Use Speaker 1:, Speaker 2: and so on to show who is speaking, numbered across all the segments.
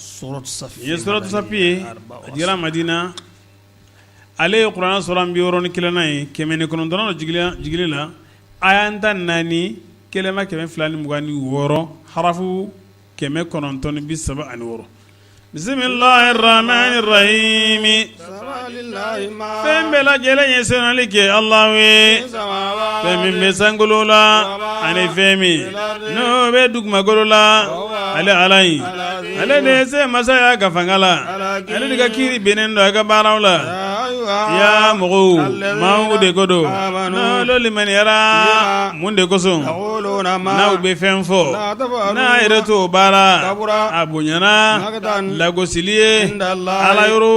Speaker 1: Ye suratu safi ye, a jiginna Madina, ale ye kuranɛ suran 61nan ye, 109nan don jigili la, aya 14, kelema 226, harafu 936. Bisimilahi rahmani rahimi fɛn bɛɛ lajɛlen ye senuyali kɛ Alahu ye fɛn min bɛ sankolo la ani fɛn min n'o bɛ dugumakolo la ale Ala in ale de ye se masa y'a ka fanga la ale de ka kiiri bɛnnen don a ka baaraw la ya mɔgɔw maaw de ko don n'olu limaniyara mun de kosɔn n'aw bɛ fɛn fɔ n'a yɛrɛ t'o baara a bonyana lagosili ye Ala yɔrɔ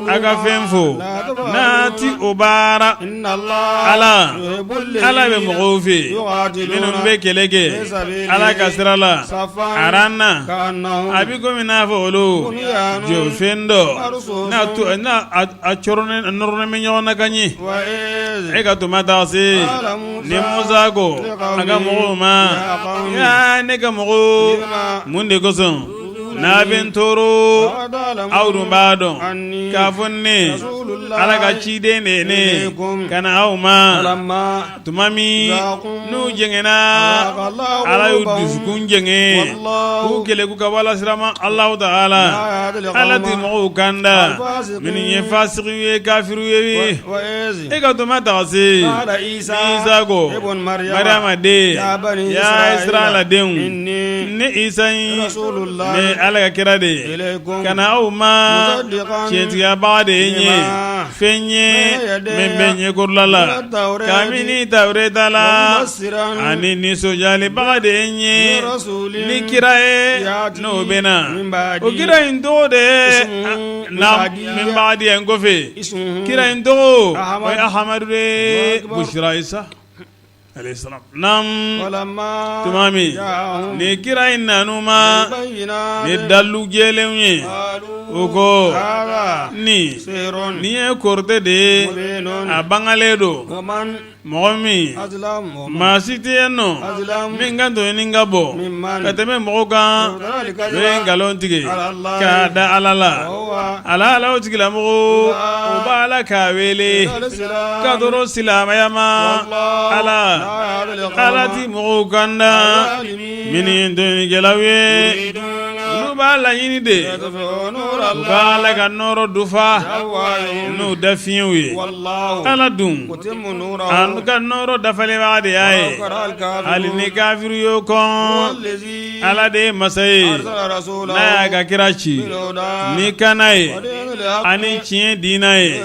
Speaker 1: a ka fɛn fɔ n'a ti o baara Ala Ala bɛ mɔgɔw fɛ minnu bɛ kɛlɛ kɛ Ala ka sira la aran na a bɛ komi n'a fɔ olu jɔfɛn dɔ n'a a cɔrɔnnen nɔrɔlen bɛ ɲɔgɔn na ka ɲɛ e ka tuma taa se ni Musa ko a ka mɔgɔw ma yaa ne ka mɔgɔw mun de kosɔn n'a bɛ n tɔɔrɔ aw dun b'a dɔn k'a fɔ ne Ala ka ciden de ye ne ka na aw ma tuma min n'u jɛngɛnna Ala y'u dusukun jɛngɛ k'u keleku ka bɔ Ala sira ma Alahu taala Ala tɛ mɔgɔw kanda minnu ye fasigiw ye kafiriw ye e ka tuma taa se Isa ko Mariyama den ya Israila denw ne Isa in ne Ala ka kira de ye ka na aw ma tiɲɛtigiyabaga de ye n ye fɛn ye min bɛ ɲɛkɔrɔla la kabini Tawureta la ani nisɔndiyalibaga de ye n ye ni kira ye n'o bɛ na o kira in tɔgɔ de ye min ba'di n kɔfɛ kira in tɔgɔ o ye Ahamadu de Busira Isa alayhi salam naam tuma min ni kira in nan'u ma ni dalilu jɛlenw ye u ko nin nin ye kɔrɔtɛ de ye a bangalen don mɔgɔ min maa si tɛ yen nɔ min ka tɔɲɔni ka bon ka tɛmɛ mɔgɔ kan n'o ye nkalon tigɛ k'a da Ala la ala ala o tigilamɔgɔ o b'a la k'a wele ka tɔɔrɔ silamɛya ma Ala Ala tɛ mɔgɔw kanda minnu ye tɔɲɔnikɛlaw ye olu b'a laɲini de u ka Ala ka nɔɔrɔ dufa n'u dafiɲɛw ye Ala dun a ka nɔɔrɔ dafalenbaga de y'a ye hali ni kafiri y'o kɔn Ala de ye masa ye n'a y'a ka kira ci ni kana ye ani tiɲɛ diinɛ ye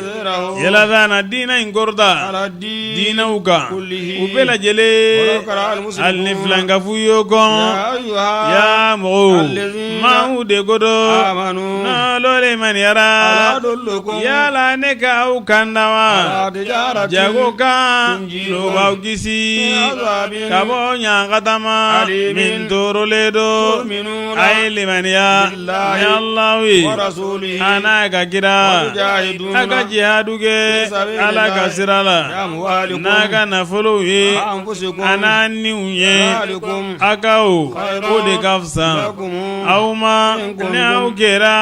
Speaker 1: yala na diinɛ in kɔrɔta diinɛw kan u bɛɛ lajɛlen hali ni filankafow y'o kɔn ya mɔgɔw maaw de ko don n'alu limaniyara yala ne ka aw kanda wa jago kan n'o b'aw kisi ka bɔ ɲankata ma min tɔɔrɔlen don a ye limaniya ni Alahu ye a n'a ka kira a ka jihadu kɛ Ala ka sira la n'a ka nafolow ye a n'a niw ye a ka o de ka fisa aw ma ni aw kɛra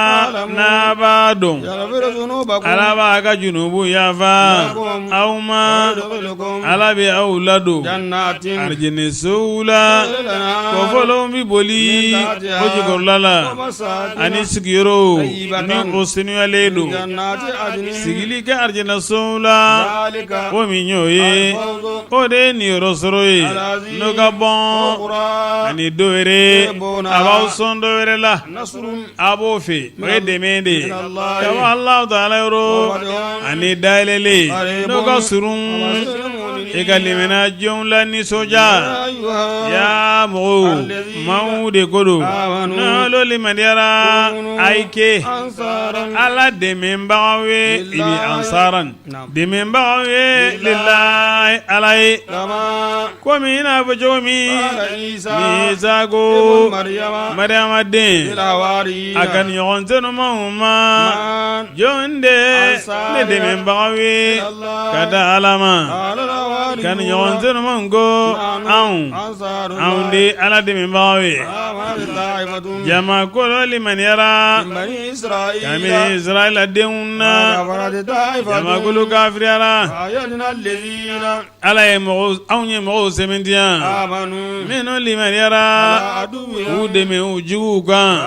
Speaker 1: n'a b'a dɔn Ala b'a ka junubu yafa aw ma Ala bɛ aw ladon arijinɛsow la kɔfɔlɔnw bɛ boli o jukɔrɔla la ani sigiyɔrɔw ni o senuyalen don sigili kɛ arijinɛsow la o min y'o ye o de ye niyɔrɔ sɔrɔ ye n'o ka bon ani dɔ wɛrɛ a b'aw sɔn dɔ wɛrɛ la a b'o fɛ o ye dɛmɛ de ye ka bɔ Alahu taala yɔrɔ ani dayɛlɛlen n'o ka surun i ka limaniya jɔnw lanisɔndiya ya mɔgɔw maaw de ko don n'alu limaniyara a ye kɛ Ala dɛmɛbagaw ye i bɛ ansaran dɛmɛbagaw ye lillahi Ala ye komi i n'a fɔ cogo min ni Isa ko Mariyama den a ka ɲɔgɔn senumanw ma jɔn de ne dɛmɛbagaw ye ka da Ala ma. Kanuɲɔgɔn senumanw ko anw anw de Ala dɛmɛbagaw ye jamakulu limaniyara kabini Israila denw na jamakulu kafiriyara Ala ye anw ye mɔgɔw sɛmɛntiya minnu limaniyara k'u dɛmɛ u juguw kan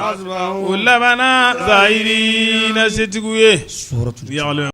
Speaker 1: u labanna zahirina setigiw ye.